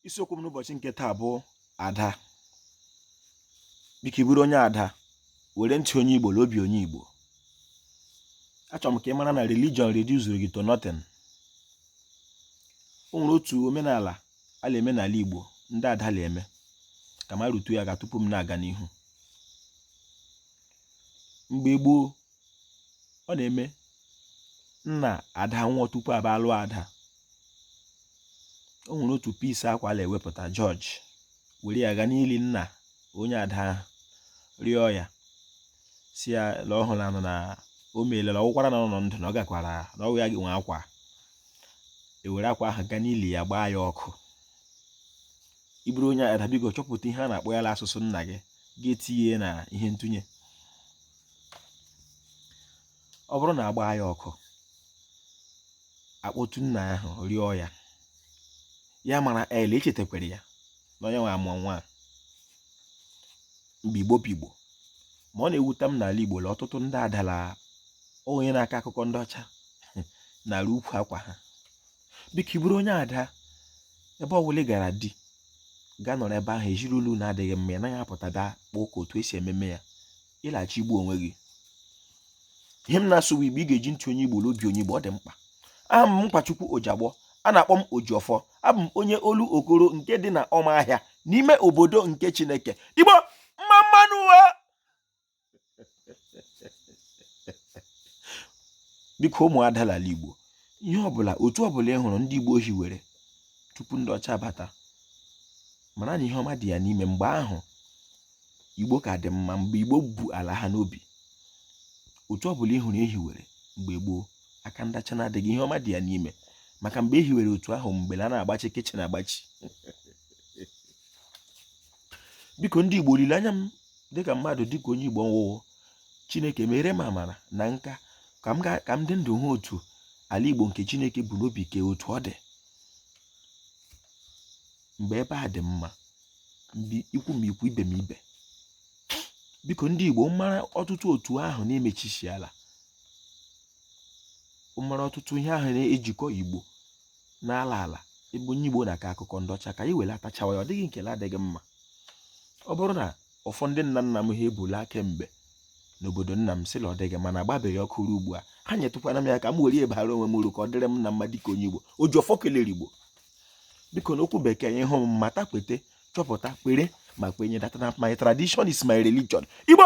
Isiokwu m n'ụbọchị nke taa bụ ada. Biko, ị bụrụ onye ada, were ntị onye Igbo na obi onye Igbo. Achọrọ m ka ị mara na religion reduce gị to nothing. O nwere otu omenala a na-eme n'ala Igbo ndị ada na-eme, ka m rụtụ ya aka tupu m na-aga n'ihu. Mgbe gboo, ọ na-eme nna ada nwụọ tupu a bịa lụọ ada, o nwere otu piece akwa a na-ewepụta, George were ya gaa n'ili nna onye ada ahụ, rịọ ya, sị ya na ọ hụla na o meela, ọ wụkwara na ọ nọ ndụ, na ọ gakwara na ọ ya nwe akwa. Ewere akwa ahụ gaa n'ili ya, gbaa ya ọkụ. Ị bụrụ onye ada, biko chọpụta ihe a na-akpọ ya n'asụsụ nna gị, ga-etinye na ihe ntụnye. Ọ bụrụ na agbaa ya ọkụ, akpọtu nna ahụ, rịọ ya, ya mara ele echetakwara ya na onye nwe amụọ nwa mgbe Igbo bụ Igbo. Ma ọ na-ewute m n'ala Igbo la ọtụtụ ndị adala onye na-akọ akụkọ ndị ọcha nara ukwu akwa ha. Biko, ị bụrụ onye ada, ebe ọ bụla ị gara di gaa nọrọ ebe ahụ, ezinụlọ unu adịghị mma, ị naghị apụta bịa kpọọ ụka otu esi ememe ya, ị laghachi igbu onwe gị. Ihe m na-asụ bụ Igbo. Ị ga-eji ntị onye Igbo na obi onye Igbo, ọ dị mkpa. Aha m Nkwachukwu Ojiagbọ, a na-akpọ m Ojiọfọ. Abụ m onye Olokoro nke dị na Ọmahịa n'ime obodo nke Chineke. Igbo mma mma nụ uwe. Biko, ụmụ ada l'ala Igbo, ihe ọbụla, otu ọbụla ị hụrụ ndị Igbo hiwere tupu ndị ọcha bata, mara na ihe ọma dị ya n'ime. Mgbe ahụ Igbo ka dị mma, mgbe Igbo bu ala ha n'obi, otu ọbụla ị hụrụ ehiwere mgbe gboo, aka ndacha na-adịghị, ihe ọma dị ya n'ime, maka mgbe e hiwere otu ahụ, mgbe a na-agbachi kitchen agbachi. Biko, ndị Igbo, olileanya m dịka mmadụ, dịka onye Igbo nwụwụ, Chineke mere m amara na nka ka m dị ndụ hụ otu ala Igbo nke Chineke bu n'obi kee, otu ọ dị mgbe ebe a dị mma, mgbe ikwu m ikwu, ibe m ibe. Biko, ndị Igbo, mara ọtụtụ otu ahụ na-emechisi ala, mara ọtụtụ ihe ahụ na-ejikọ Igbo n'ala ala ebe onye Igbo na-akọ akụkọ ndị ọcha, ka anyị welatachawa ya. Ọ dịghị nke adịghị mma. Ọ bụrụ na ụfọdụ ndị nna nna m ha ebula kemgbe n'obodo nna m sị na ọ dịghị mana agbabeghị ọkụ ruo ugbu a, ha nyetụkwana m ya ka m were ebara onwe m uru, ka ọ dịrị m na mma dịka onye Igbo. Ojiọfọ kelere Igbo. Biko, n'okwu bekee, ịhụ m, mata, kwete, chọpụta, kwere ma kwenye that na my tradition is my religion. Igbo.